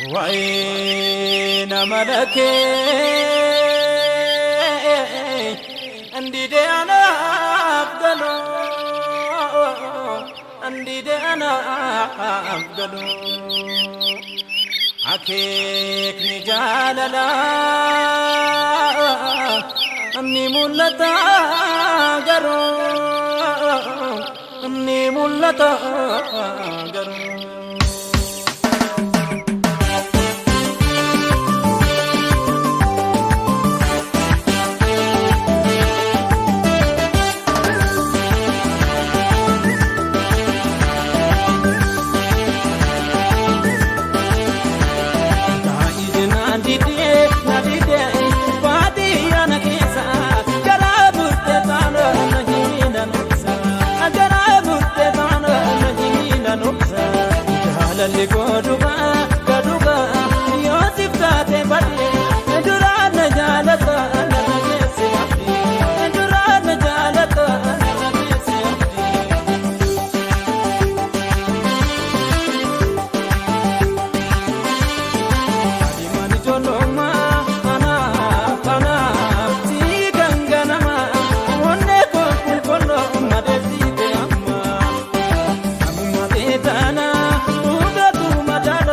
Waa'ee nama lakkee ndidee anaaf galuu ndidee anaaf galuu akeekni jaalalaa ni mul'ata garuu ni mul'ata garuu. Jaalalli godhuba godhuba yoo siftaate badhee duraan na jaalata narra geesse abdii duraan na jaalata narra geesse abdii. Adeemaan ijoollummaa anaaf anaaf si ganganama onnee koo qulqulluu madeessiite amma namummaa ta'e.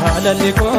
Jaalalli koo.